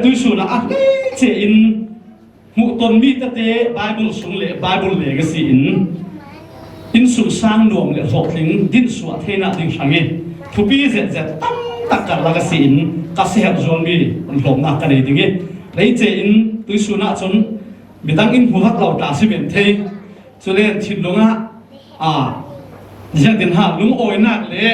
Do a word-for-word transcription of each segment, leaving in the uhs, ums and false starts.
Tuisun ah a hleice in hmuhton mi tete Bible sung le Bible legacy in innsungsang nuam le hlawhtling dinsuah theina ding hrang i thupi zetzet tamtak karlak a si in ka siaherh zual mi hon hlawmna ka nei ding i, leice in tuisun ah cun midang in hmu vak lo ta si men thei. Cule thinlung ah, a, ziangtin ha, lungawinak le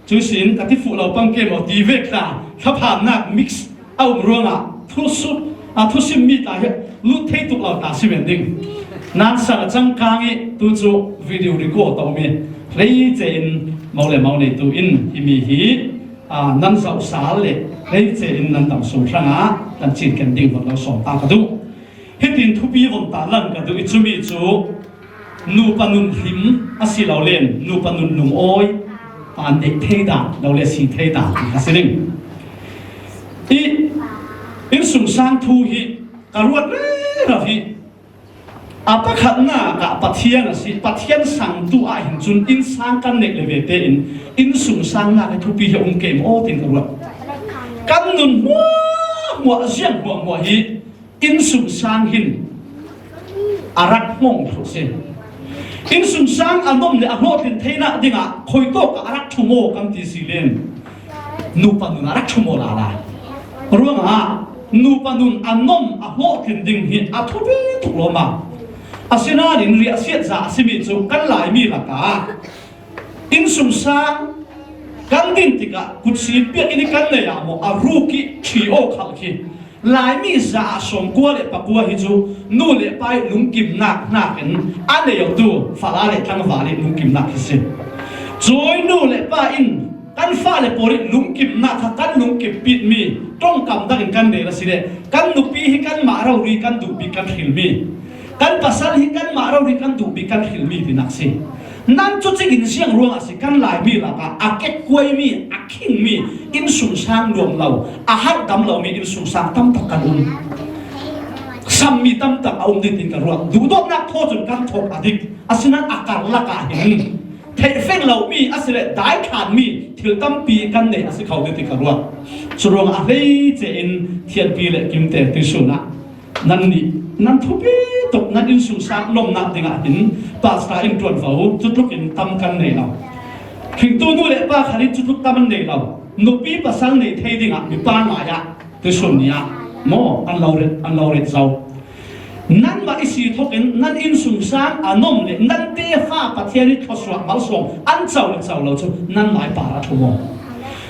cuisin ka ti fuh lo pang ke maw ti vek ta thlaphannak mix a um ruangah thusup, a, thusim mi ta hi lut thei tuk lo ta si men ding. Nan sang a cangkang i tu cu video record a um i hleice in mo le mo nei tu in himi hi, a, nan zoh sal le hleice in nan dam sung hrangah kan cinken ding von lo sawm ta ka duh. Hitin thupi von ta lang ka duh i cumi cu nupa nun hlim a si lo len nupa nun lungawi a neih thei dan lo le si thei dan ti kha si ding. I innsungsang thu hi ka ruat rero hi a pakhatnak ah Pathian a si, Pathian sangtu ah hin cun innsang kan neih le ve tein innsungsangnak hi thupi hi a um ke maw tin ka ruat. Kan nun hmuahhmuah ziang hmuahhmuah hi innsungsang hin a rak hngawng thluh si. Innsungsang a nom le a hlawhtlin theinak dingah khuitawk ah a rak ṭhu maw kan ti si len nupa nun a rak ṭhu maw lala. Ruangah nupa nun a nom a hlawhtlin ding hi a thupi tuk lawm a. Asinain riahsiat za a simi cu kan Laimi lakah innsungsang kan din tikah kutsi piak in i kan nei ah maw a ruk i ṭhi aw khal khi Laimi za ah sawmkua le pakua hi cu nu le pa i lungkimnak hnakin a nei awtu fala le tlangval i lungkimnak hi si. Cui nu le pa in kan fale pawl i lungkimnak kha kan lungkimpiakmi ṭongkam dangin kan rel a si le kan nupi hi kanmah rori kan duhbik kan hrilmi, kan pasal hi kanmah rori kan duhbik kan hrilmi tinak si. Nan cucing in ziang ruangah si kan Laimi lakah a kekkuaimi, a khingmi, innsungsang nuam lo, a harhdam lomi innsungsang tamtak kan um. Sammi tamtak a um ding tin ka ruat. Duhdawtnak thaw cun kan thawk a dik. Asinain a karlak ah hin theihfeng lomi a si le daithlanmi thil tampi kan nei a si kho ding tin ka ruat. Curuangah a hleice in thianpi le kimte tuisun ah Nannih, nan thupi tuk, nan innsungsang nomnak dingah hin pastor in ṭuanvo cutlukin tam kan nei lo. Hringtu nu le pa khan in cutluk tam an nei lo. Nupi pasal nei thei dingah mipa ngai ah tuisun ni ah maw an lo ret, an lo ret zo. Nanmah i si thokin nan innsungsang a nom le nan tefa Pathian i thluasuah malsawm an co le co lo cu nanmah i par a ṭhu maw?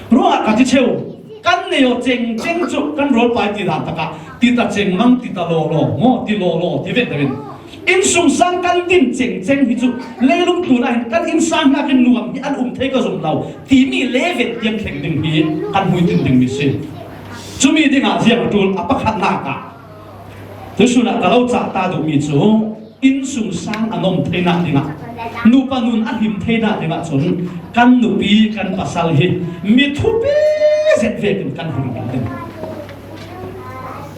Ruangah ka ti cheu. Kan nei aw cengceng cu kan rawlpa i ti dan takah ti ta cengmang, ti ta lawlaw maw, ti lawlaw ti vek deuhin innsungsang kan din cengceng hi cu leilung tlun ah hin kan innsang hnakin nuam hi an um thei ka zumh lo timi level tiang thleng ding hi kan hmuitin dingmi si. Cumi dingah ziang a ṭul a pakhatnak ah tuisun ah ka lo cah ta duhmi cu innsungsang a nom theinak dingah, nupa nun a him theinak dingah cun kan nupi kan pasal hi mi thupi zet vekin kan hung ding.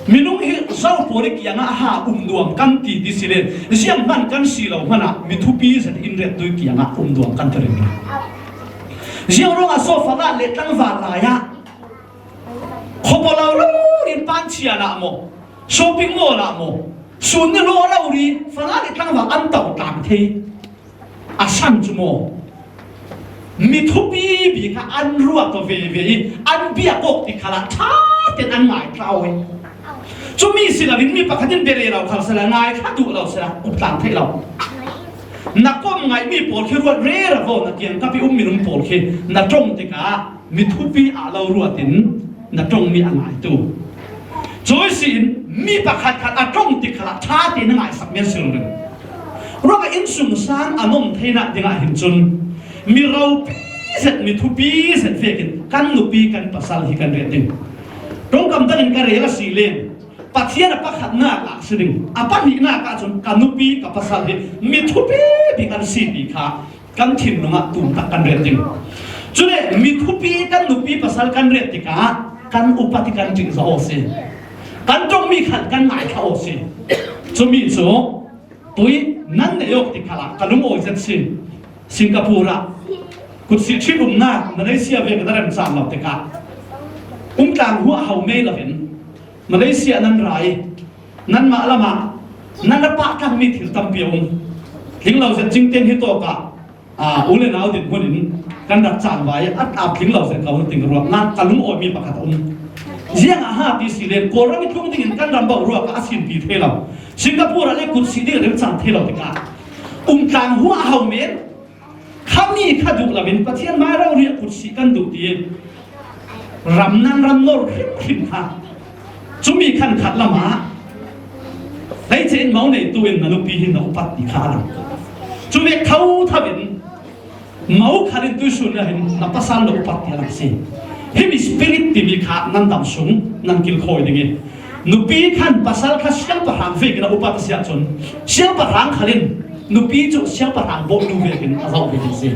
Minung hi zo pawl i kiangah ha um nuam kan ti ti si le ziang hman kan si lo hmanah mi thupi zet in ret tu i kiangah um nuam kan ti rih. Ziang ruangah so fala le tlangval lai ah khuapo lo lo in pancian ah maw, shopping mall ah maw, sun ni law lo ri fala le tlangval an to tlang thei a san cu maw? Mi thupi bik kha an ruat aw veve i an biak awk ti khalah ṭha ten an ngai tlau i cumi si loin mi pakhat in bia rero khal sela ngai kha duh lo sela up tlang theih lo. Na kom ngaihmi pawl khi ruat rero na kiangkap i um minung pawl khi na ṭong tikah mi thupi ah lo ruatin na ṭongmi a ngaitu. Cui si in mi pakhat khat a ṭong tik khalah ṭha te na ngaisak men si ringring. Ruangah innsungsang a nom theinak dingah hin cun mi ropi zet, mi thupi zet vekin kan nupi kan pasal hi kan ret ding. Ṭongkam dangin ka rel a si len Pathian a pakhatnak ah si ding, a pahnihnak ah cun ka nupi ka pasal hi mi thupi bik an si ti kha kan thinlung ah tum tak kan ret ding. Cule mi thupi kan nupi pasal kan ret tikah kan upat i kan ṭih zo aw si. Kan ṭongmi khan kan ngai kha aw si. Cumi cu tui nan nei awk ti khalah ka lungawi zet si. Singapore ah kutsi ṭhit umnak Malaysia vek na rem caan lo tikah umtlang huah ho mei loin Malaysia nan ra i, nanmah lamah nan ra pah tlang mi thil tampi a um. Tling lo zet cingten hi tawkah, aa, u le nau dinhmun in kan rak cangvai a, a tling lo zet ko na ting ruak nan ka lungawi mi pakhat a um. Ziangah ha ti si len Kawlram i tlung dingin kan ram bau ruak a sinpi thei lo. Singapore ah le kut si ding a remcang thei lo tikah, um tlang hua a hau men. Khami kha duh loin Pathian mai rori a kut si kan duh ti. Ram nan ram nor hrimhrim kha. Cumi khan khat lamah, hleice in mo neitu in na nupi hi na upat ti kha a lang. Cumi kho thamin mo khat in tuisun ah hin na pasal na upat ti a lang si. Himi spirit timi kha nan dam sung nan kilkhawi ding i. Nupi khan pasal kha siangpahrang vekin a upat a si ahcun, siangpahrang khalin nupi cu siangpahrang bawhnu vekin a zoh ve ding si.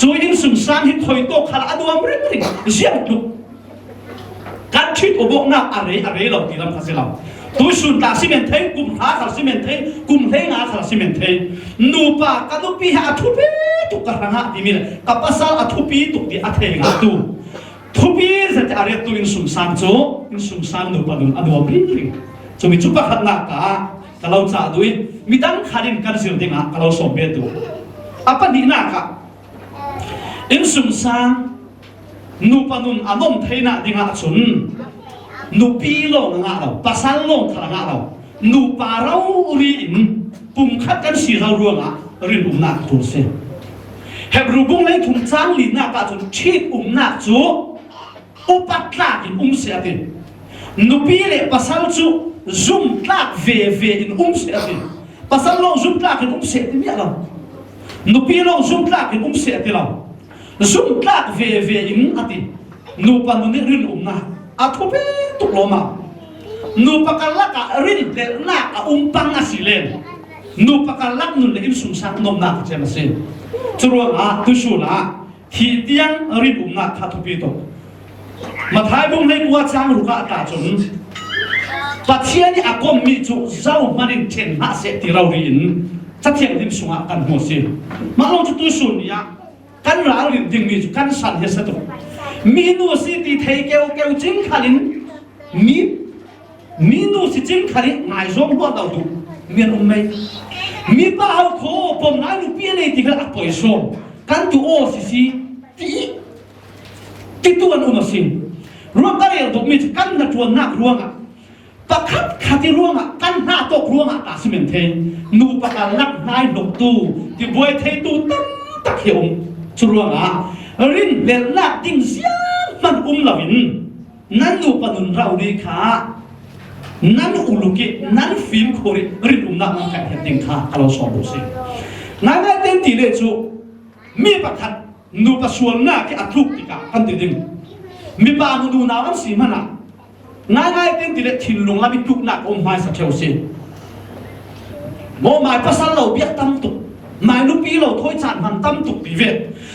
Cu innsungsang hi khoi tawk khal a nuam ringring, ziang tluk. Kan ṭhit awbawknak a rei, a rei lo ti lam kha si lo. Tuisun tla si men thei, kum hra khal si men thei, kum hleinga khal si men thei. Nupa, ka nupi hi a thupi tuk ka hrangah timi le ka pasal a thupi tuk ti a thei ngahtu, thupi zet a riattu innsungsang cu, innsungsang nupa nun a nuam ringring. Cumi cu pakhatnak ah ka lo cah duh i, midang khat in kan zir dingah ka lo sawm ve duh. A pahnihnak ah, innsungsang nupa nun a nuam theinak dingah cun nupi lawng a ngah lo, pasal lawng khal a ngah lo. Nupa rori in pumkhat kan si zo ruangah rinumnak a ṭul si. Hebru bung hleithum cang linak ah cun ṭhitumnak cu upat tlak in um seh a ti. Nupi le pasal cu zumtlak veve in um seh a ti. Pasal lawng zumtlak in um seh a ti miah lo. Nupi lawng zumtlak in um seh a ti lo. Zumtlak veve in a ti. Nupa nun ih rinumnak a thupi tuk lawmah. Nupa karlak ah rinhlelhnak a um pang a si len nupa karlak nun le innsungsang nuamnak a cem a si. Curuangah tuisun ah thih tiang rinumnak kha thupi tuk. Matthai bung hleikua cang ruk ah ta cun Pathian ih a kommi cu zohman in ṭhen hlah seh ti rori in Cathiang lim sungah kan hmu a si. Mah lawng cu tuisun ni ah kan ralrin dingmi cu kan san hi a si tuk. Mi nu si ti thei keukeu cing khalin mi, mi nu si cing khalin ngaizawng huat lo duh mi an um mei. Mi pa hau kho pom ngai nupi a nei ti kha a poi sawm kan duh aw sisi ti, ti tu an um a si. Ruang ka rel duhmi cu kan hnaṭuannak ruangah pakhat khat i ruangah kan hna tawk ruangah ta si men thei. Nu pakhat lak hnai hnoktu, tibuai theitu tam tak hi a um. Cu ruangah rinhlelhnak ding zianghman um loin nan nupa nun rori kha nan uluk i nan fimkhur i rinumnak nan kaihhiat ding kha ka lo sawm duh si. Ngaingai tein ti le cu mi pakhat nupa sualnak hi a tluk tikah kan ti ding. Mipa nu nunau an si hmanah ngaingai tein ti le thinlung lam i tluknak a um hmaisa ṭheu si. Maw, mai pasal lo biak tam tuk, mai nupi lo thawi caan hman tam tuk ti ve.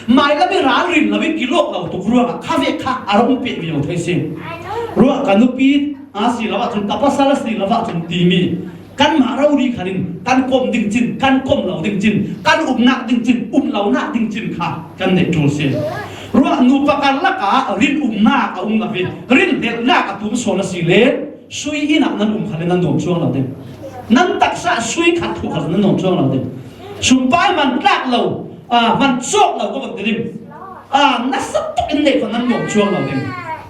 Mai lam i ralrin lo i kilawk lo tuk ruangah kha ve kha a ra um peh vivo thei si. Ruah ka nupi a si lo ahcun, ka pasal a si lo ahcun timi kanmah rori khalin kan kom ding cin, kan kom lo ding cin, kan umnak ding cin, um lonak ding cin kha kan neih ṭul si. Ruah nupa karlak ah rinumnak a um lo i rinhlelhnak a tum sawn a si le sui inn ah nan um khalin nan nuam cuang lo ding. Nan taksa sui khat hmuh khalin nan nuam cuang lo ding. Sumpai man tlak lo, aa, man cawk lo ka van ti ding. Aa, nasa tuk in nei kha nan nuam cuang lo ding.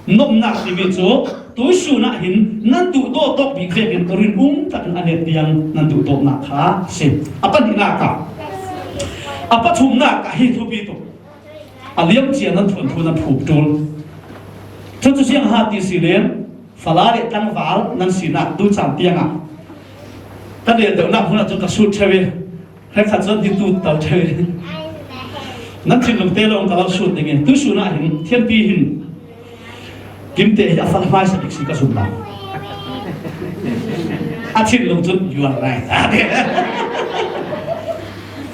Nuamhnak timi cu tuisun ah hin nan duhdaw tawk bik vekin rinum takin a let tiang nan duhdawtnak kha a si. A pahnihnak ah, a pathumnak ah hi thupi tuk. A liam cia nan thuanthu nan phup ṭul. Cucu siangha ti si len fala le tlangval nan sinak tu caan tiangah ka rel deuhnak hmun ah cun ka sut ṭheu i hrekkhat cun hi tu to ṭheu i nan thinlung te lawng ka lo sut ding i tuisun ah hin thianpi hin Kimte hi a fala hmaisa bik si ka zumh lo. A thinlung cun you are right.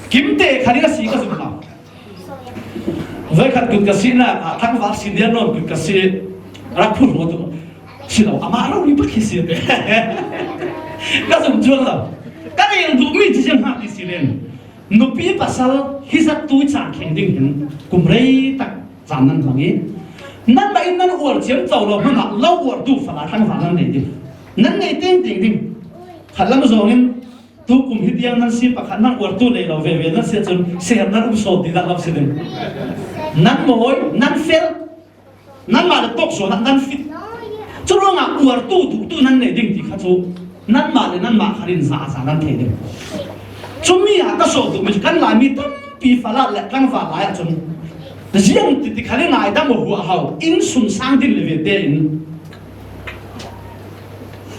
Kimte kha ding a si ka zumh lo. Voikhat kut ka sinak ah tlangval senior nawn kut ka si, rak phurh tu si lo, amah rori bak hi si te. Ka zumh cuang lo. Ka rel duhmi cu ziang hna ti si len nupi pasal hi zat tu caan thleng ding hin kum rei tak caan nan hmang i nanmah in nan uar ciamco lo hmanh ah lo uartu fala tlangval nan nei ding. Nan nei tengteng ding. Khat lam zawngin, tu kum hi tiang nan si pakhat nan uartu nei lo veve nan si ahcun, seher nan um sawn ti dah lam si ding. Nan mawi, nan fel, nanmah le tawk sual ah nan fit. Curuangah uartu duhtu nan nei ding ti kha cu nanmah le nanmah khat in za a za nan thei ding. Cumi ah ka sawh duhmi cu kan Laimi tampi Falat le tlangval lai ahcun ziang titi khal i ngaidam aw huahhau, inn sung sang din le ve tein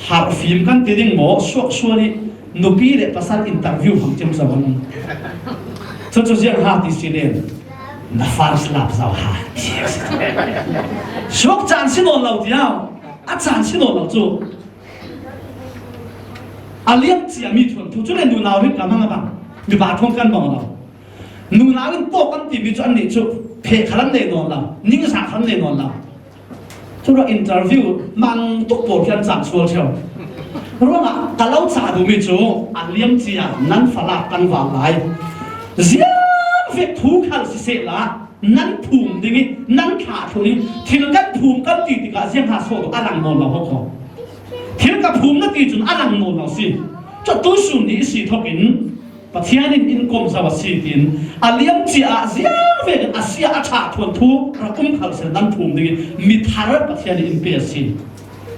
harh fim kan ti ding maw, suaksual i nupi le pasal interview hmang cem zo an. Cucu ziang ha ti si len, na first love zo ha. Suak caan si nawn lo tiau, a caan si nawn lo cu. A liam ciami thuanthu cu le nunau hi ka mang a bang, mipa thawng kan bang lo. Nunau in tawk an timi cu annih cu pheh khal an nei nawn lo, ningzah khal an nei nawn lo. Curuah interview mang tuk pawl khi an cang sual cio. Ruangah ka lo ca duhmi cu a liam cia nan Falat tlangval lai ziang vek thu khal sisehla nan phum ding i nan thlah thluh i thil kan phum kan ti tikah ziang ha sawh a lang nawn lo ho kho. Thil ka phum na ti cun a lang nawn lo si. Cutu sun ni i si thokin Pathian in in kom zo a si tiin a liam cia ah ziang vekin a sia a ṭha thuanthu rak um khal seh nan phum ding i mithar Pathian in in pe a si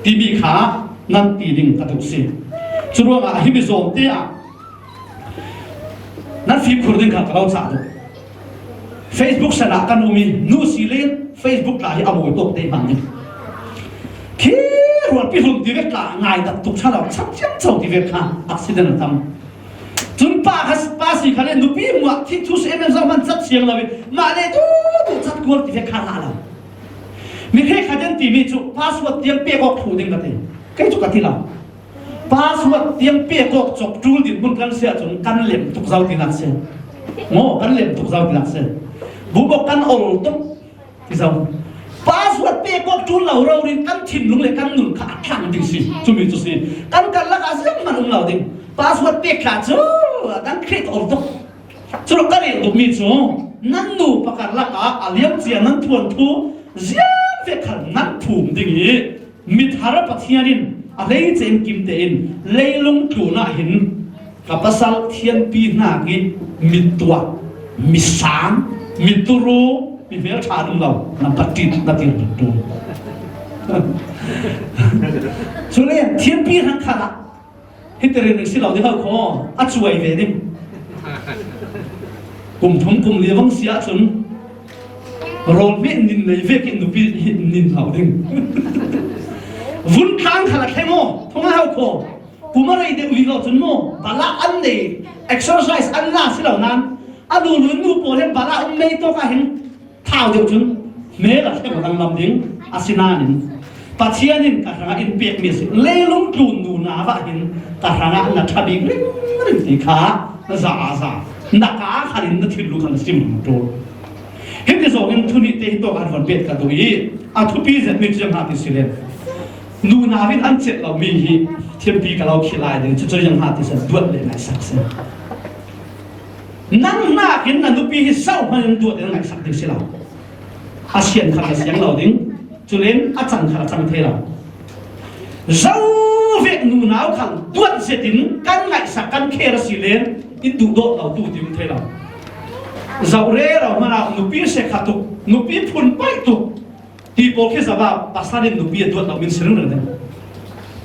timi kha nan ti ding ka duh si. Curuangah himi zawngte ah nan fimkhur ding kha ka lo cah duh. Facebook san ah kan um i nu si len Facebook tla hi a mawi tawk te hmang ding. Khi rualpi hlun ti vek tla ngai tak tuk ṭha lo chap ciamco ti vek kha accident a tam. Cun pa kha, pa si kha le nupi hmuah thih thu si em em zohman cat siang lo i mah le duh duh cat kual ti vek kha hlah lo. Mi hrekkhat in timi cu password tiang pek awk thu ding ka ti. Kei cu ka ti lo. Password tiang pek awk cawk ṭul dinhmun kan si ahcun kan lem tuk zo tinak si. Maw, kan lem tuk zo tinak si. Bubawk kan ol tuk ti zo. Password pek awk ṭul lo rori in kan thinlung le kan nun kha a thlang ding si. Cumi cu si. Kan karlak ah zianghman um lo ding. Password pek kha cu kan create ol tuk. Curuak ka rel duhmi cu nan nu pakar lakah a liam cia nan thuanthu ziang vek khal nan phum ding i mithar Pathian in a hleice in kim tein leilung tlun ah hin ka pasal thianpi hnak i mi tuah, mi sang, mi turu, mi hmel ṭha dum lo nampat ṭit na tir tuk tu. Cule thianpi hnak khalah Hiti ringring si lo ding ho kho, a cuai ve ding. Kum thum kum li vang si ahcun rawl hmeh nin nei vekin nupi hi nin lo ding. Vun tlang khal a thleng aw, thong a ho kho. Kum a rei deuh hi lo cun maw, bala an nei, exercise an la si lo nan, a lulu nu pawl hin bala um nei tawk ah hin Thau deuh cun hmel a thleng a danglam ding a si nain Pathian in ka hrangah in pekmi a si. Leilung tlun nunau ah hin ka hrangah na ṭha bik ringring ti kha na za a za, na ka khalin na thinlung kha na sim ṭul. Hiti zongin thu nih te hi tawk an von pek ka duh i a thupi zetmi cu ziang hna ti si len nunau in an cet lomi hi thianpi ka lo khih lai ding cucu ziang hna ti si duat le ngaihsak si. Nang hnakin na nupi hi zohhmanh in duat in ngaihsak ding si lo. A sian khat a siang lo ding, culen a cang khat a cang thei lo. Zo vek nunau khal duat zetin kan ngaihsak kan kher a si len in duhdawt lo tu ti um thei lo. Zoh rero hmanh ah nupi sekha tuk, nupi phun paih tuk, Ti pawl khi zoh ah pasal in nupi a duat lo min si ringring ding.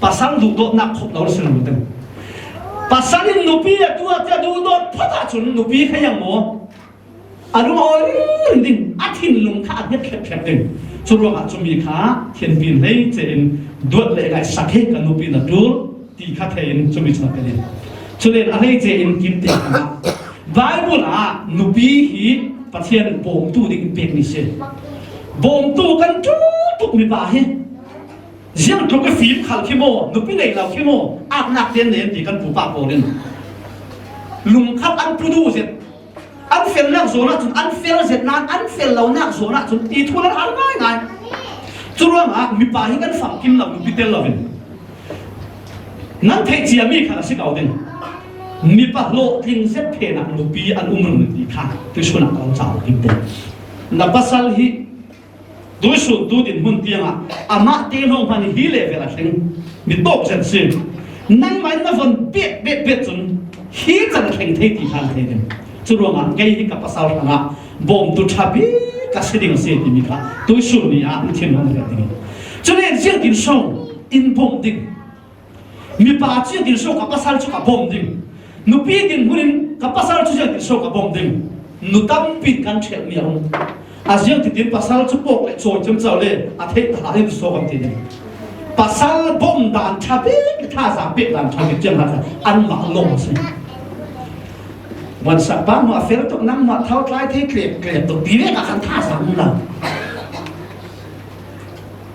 Pasal duhdawtnak khop lo si ringring ding. Pasal in nupi a duat, a duhdawt phot ahcun nupi kha yang maw? A lung a awi ringring ding, a thinlung kha a hnget hrephrep ding. Curuangah cumi kha thianpi in hleice in duat le ngaihsak hi kan nupi na ṭul. Ti kha thei in cumi cu na pe ding. Culen a hleice in kim te kha Baibal ah nupi hi Pathian bawmtu ding in pekmi si. Bawmtu kan ṭul tuk mipa hi ziang tluk i fim khal khi maw, nupi nei lo khi maw, aknak tian nen ti kan pupa pawl in lungkhat an pu duh zet. An felnak zawn ahcun an fel zet nain an fel lonak zawn ahcun ti thu an hal ngaingai. Curuangah mipa hi kan famkim lo, nupi tel loin nan theih ciami khan a si ko ding. Mipa hlawhtling zet phenah nupi an um run ti kha tuisun ah ka lo cauk ding te. Na pasal hi Tuisun tu dinhmun tiangah amah te lawng hman hi level a thleng mi tawk zen si. Nangmah in na von bet bet bet cun hi can a thleng thei ti khan thei ding. Curuangah kei hi ka pasal hrangah bawmtu ṭha bik ka si ding a si timi kha tuisun ni ah in thin hong vet ding. Cule ziangtin so in bawm ding? Mipa cu ziangtin so ka pasal cu ka bawm ding? Nupi dinhmun in ka pasal cu ziangtin so ka bawm ding? Nu tampi kan ṭhialmi a um. A ziangtitin pasal cu pawk le cawi ciamco le a theih ta hlah in so kan ti ding. Pasal bawm dan ṭha bik, thazaang pek dan ṭha bik ciang kha anmah lawm a si. Vansak pa hmuah fel tuk, nangmah tho tlai thei tlek tlek tuk ti vek ah khan thazaang um lo.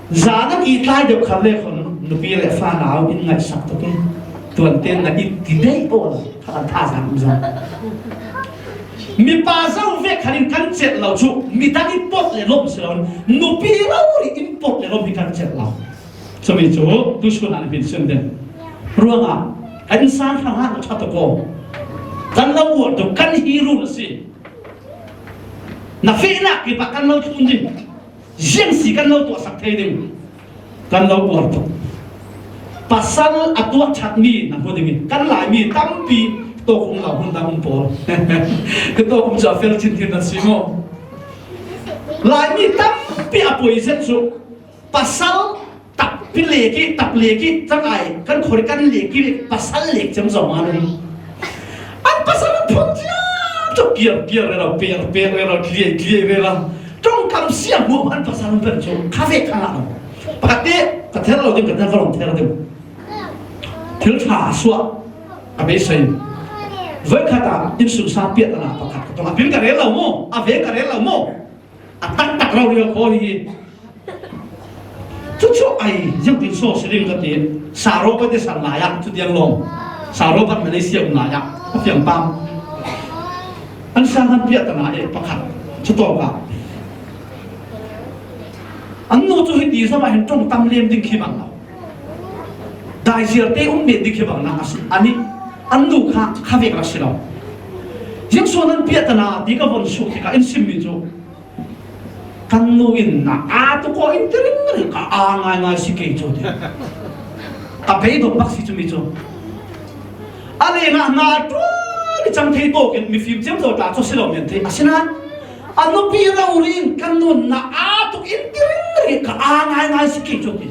Zan an i tlai deuh khat le khon nupi le fa nau in ngaihsak tuk i tuan ten na i ti dei aw lo kha kan thazaang um zong. Mipa zo vek khat in kan celh lo cu midang i pawt le lawm si lo, nupi rori in pawt le lawm hi kan celh lo. Cumi cu tuisun ah na hmin sin den. Ruangah kan innsang hrang ah na ṭha tuk aw. Kan lo uar tuk, kan hi run a si. Na fehnak kip ah kan lo thlun ding. Ziang si kan lo tuahsak thei ding, kan lo uar tuk. Pasal a tuah ṭhatmi na hmu ding i kan Laimi tampi tawk um lo hun dang um pawl. Ka tawk um cu a fel chin hin nan si maw? Laimi tampi a poi zet cu pasal tapi lek i, tap lek i, tangai kan khori kan lek i, pasal lek cem zong an um. An pasal an phun cia tuk, kiar kiar rero, per per rero, tliai tliai rero. Ṭongkam siang hmuahhmuah an pasal an pen cu kha ve kha ngah lo. Pakhat te ka ther lo ding, ka ther ka lawm ther ding. Thil ṭha suah ka beisei. Voikhat ah innsunsa piahtana pakhat ka tong. A pin ka rel lo maw? A veng ka rel lo maw? A taktak rori kho hi. Cucu ai, ziangtin so si ding ka ti. Sa Robert i san lai ah, cu tiang lawm. Sa Robert Malaysia um lai ah, a fiang pam. An sang an piahtana e pakhat. Cu tawk ah an nu cu hiti zama hin ṭong tam lem ding khi bang lo. Daizial te um men ding khi bang na a si. Ani an nu kha kha vek rak si lo. Ziang suan an piahtana ti ka von suk tikah in simmi cu, kan nu in na aa tuk aw, in ti ringring ka aa ngaingai si kei cu ti. Ka beidong bak si cumi cu. A lengah hna ṭuan i cang thei tawk in mifim ciamco tla cu si lo men thei. Asinain a nupi rori in kan nu in na aa tuk, in ti ringring ka aa ngaingai si kei cu ti.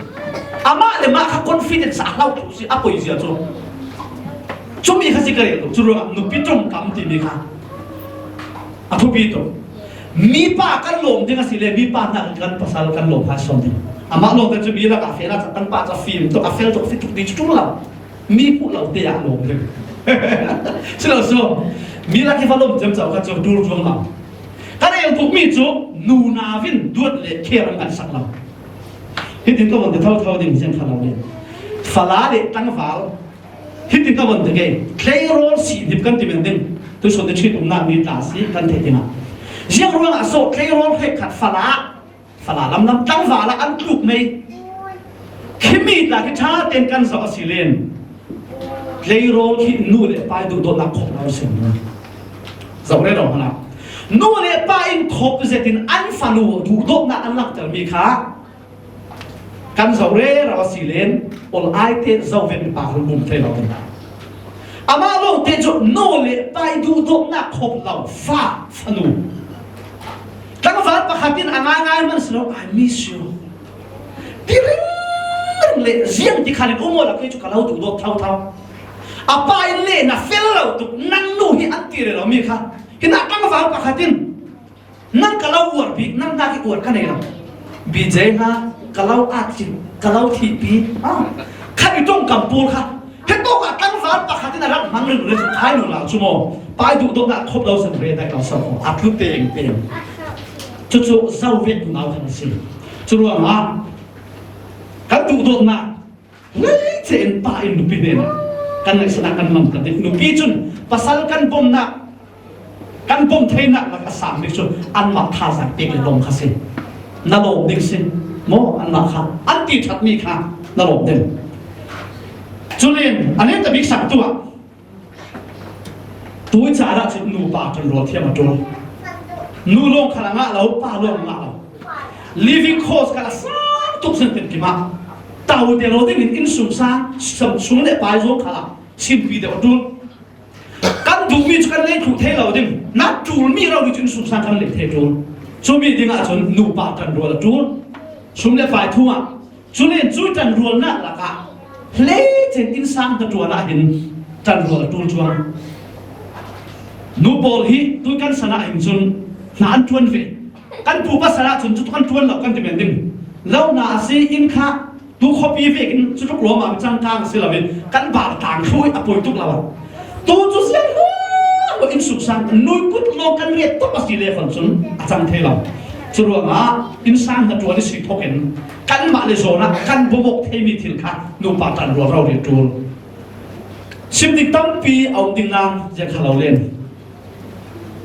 Amah le mah kha confidence a hlau tuk si a poi zia cu. Cumi kha si ka rel tuk. Cu ruangah nupi ṭongkam timi kha a thupi tuk. Mipa kan lawm ding a si le, mipa hna kan pasal kan lawm hai sawn ding. Amah lawm kan cu mi lakah fehna cang, kan pa cu a fim tuk, a fel tuk, a fit tuk ti cu ṭul lo. Mi hmuh lo te ah lawm ding. Si lo sawn. Mi lak hi va lawm ciamco kha cu ṭul cuang lo. Ka rel tukmi cu nunau in duat le kher an kan sak lo. Hitin ka von ti thotho ding ziang kha lo le. Fala le tlangval. Hitin ka von ti ke, tleirawl si hnip kan ti men ding. Tuisun ni ṭhit umnak mi tla si kan theih dingah. Ziang ruangah so tleirawl hrekkhat fala, fala lamlam tlangval ah an tluk mei. Khimi tla khi ṭha tein kan zoh a si len. Tleirawl khi nu le pa i duhdawtnak khawp lo si. Zoh rero hna. Nu le pa in khawp zetin an fanu duhdawtnak an langhtermi kha kan zoh rero a si len, ol ai te zo ven pa hun um thei lo. Amah lawngte cu nu le pa i duhdawtnak khawp lo, fa, fanu. Tlangval pakhat in a ngaingai hmanh si lo, "I miss you." Ti ringring le, ziang ti khan in um awla kei cu ka lo duhdawt thotho. A pa in le na fel lo tuk, nang nu hi an ti rero mi kha. Hinah tlangval pakhat in, "Nang ka lo uar bik, nang dah i uar ka nei lo. B J hna, ka lo at cin, ka lo thihpi, ah, kha i ṭongkam pawl kha." Hi tawk ah tlangval pakhat in a rak hmang ringring cu khai nu lau cu maw? Pa i duhdawtnak khawp lo zan ve dai lo so, a tlu teng teng. Cucu zo vek unau khan a si. Cu ruangah kan duhdawtnak Ngeihcehin pa in nupi hnenah kan ngaihsanah kan mang ta ding. Nupi cun pasal kan bawmhnak, kan bawm theinak lak a sang bik cu anmah thazaang pek le lawm kha si. Na lawm ding si maw? Anmah kha an ti ṭhatmi kha na lawm ding. Cun in a lian ta bik sak tu ah, tui caan ah cun nupa kan rawl thiam a ṭul. Nu lawng khan a ngah lo, pa lawng a ngah lo. Living cost kha a sang tuk sen ten kimah tau te lo dingin innsungsang, sum le pai zong kha a simpi deuh a tul. Kan duhmi cu kan lei thluh thei lo ding, na ṭulmi rori cu innsungsang kan lei thei ṭul. Cumi dingah cun nupa ṭanrual a ṭul. Sum le pai thu ah, cun in cui ṭanrualnak lakah hleicin innsang hnaṭuan ah hin ṭanrual a ṭul cuang. Nu pawl hi tui kan san ah hin cun hna an ṭuan ve. Kan pu pasal ah cun cutuk an ṭuan lo kan ti men ding. Lo hna a si, inn kha tu khuapi vekin cutuk lawm ah cangkang a si loin kan bar tlang thluh i a poi tuk lo. Tu cu ziang hmanh innsungsang nui kut lawng kan riat tuk a si le hon cun a cang thei lo. Curuangah innsang hnaṭuan i si thokin kanmah le zawn ah kan bawmawk theimi thil kha nupa ṭanrual rori ṭul. Sim ding tampi a um ding nain ziang kha lo len.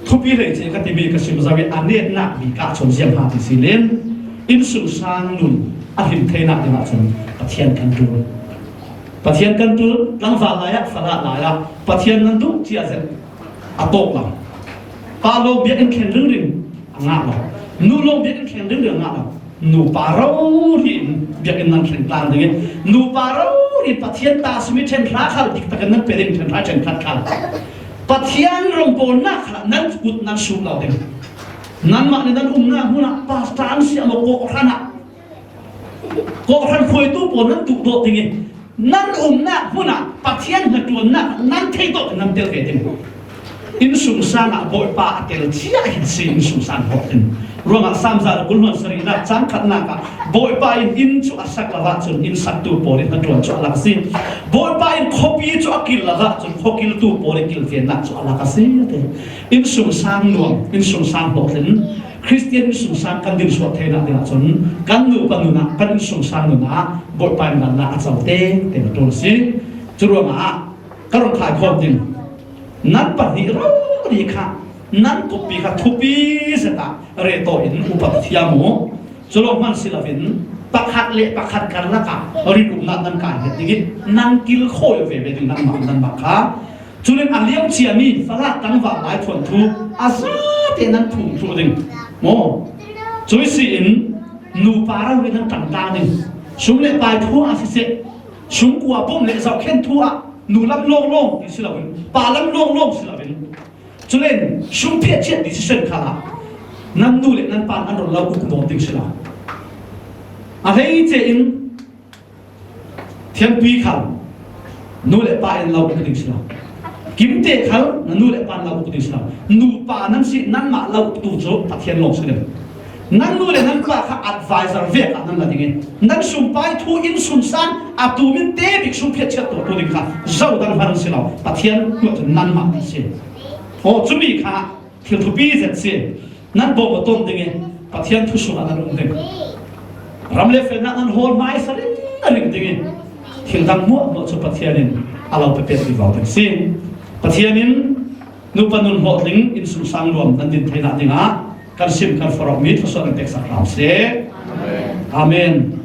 Thupi hleice ka timi ka sim zo i a netnak bik ah cun ziang hna ti si len. Innsungsang nun a him theinak dingah cun Pathian kan ṭul. Pathian kan ṭul, tlangval lai ah, falah lai ah Pathian nan duh cia zet a tawk lo. Pa lawng biakinn thleng ringring a ngah lo. Nu lawng biakinn thleng ringring a ngah lo. Nupa rori in biakinn nan thleng tlang ding i, nupa rori in Pathian ta simi ṭhen hra khal dik takin nan pe ding, ṭhen hra ṭhen khat khal. Pathian rongbawlnak kha nan kut nan sum lo ding. Nanmah nih nan umnak hmun ah pastor an si ah maw, kawhhran ah, kawhhran khuaitu pawl nan duh dawh ding i, nan umnak hmun ah Pathian hnaṭuannak nan theih dawh nan tel ve ding. Innsungsang ah Bawipa a tel cia hin si innsungsang hawh in. Ruangah Salm za le kul hluan sarihnak cang khatnak ah Bawipa in inn cu a sak lo ahcun inn saktu pawl in hnaṭuan cu a lak a si. Bawipa in khuapi cu a kil lo ahcun khuakiltu pawl in kilvennak cu a lak a si, a ti. Innsungsang nuam, innsungsang hlawhtling, Khristian innsungsang kan dinsuah theinak dingah cun kan nupa nun ah, kan innsungsang nun ah Bawipa in lannak a co te te a ṭul a si. Curuangah ka rung khaikhawm ding, nan pahnih rori kha nan kumpi kha thupi zet ah reh tawn in upat thiam u. Cu lawng hmanh si loin pakhat le pakhat karlak ah rinumnak nan kai ding i nan kilkhawi veve ding nanmah nanmah kha. Cun in a liam ciami falah tlangval lai thuanthu a zate nan phum thluh ding maw? Cui si in nupa rori nan ṭangtang ding. Sum le pai thu ah siseh, sumkua bawmh le zohkhenh thu ah nu lam lawnglawng ti si loin, pa lam lawnglawng si loin, cule sum phiatchiat decision khal ah nan nu le nan pa an rak lo uk nawn ding si lo. A hleice in thianpi khal nu le pa in lo uk ding si lo. Kimte khal nan nu le pa in lo uk ding si lo. Nupa nan si, nanmah lo uktu cu Pathian lawng si ding. Nan nu le nan pa kha advisor vek ah nan la ding i, nan sumpai thu, innsungsang a tum in te bik sum phiatchiat tuahtu ding kha zo dang hmanh an si lo. Pathian hnuah cun nanmah an si. Aw, cumi kha thil thupi zet si. Nan bawm a ton ding i Pathian thu sungah nan um ding. Ram le felnak nan hawl hmaisa ringring ding i thil dang hmuahhmuah cu Pathian in a lo pe pek vivo ding si. Pathian in nupa nun hlawhtling, innsungsang nuam nan din theinak dingah kan sim kan forhmi thluasuah nan peksak hram seh. Amen.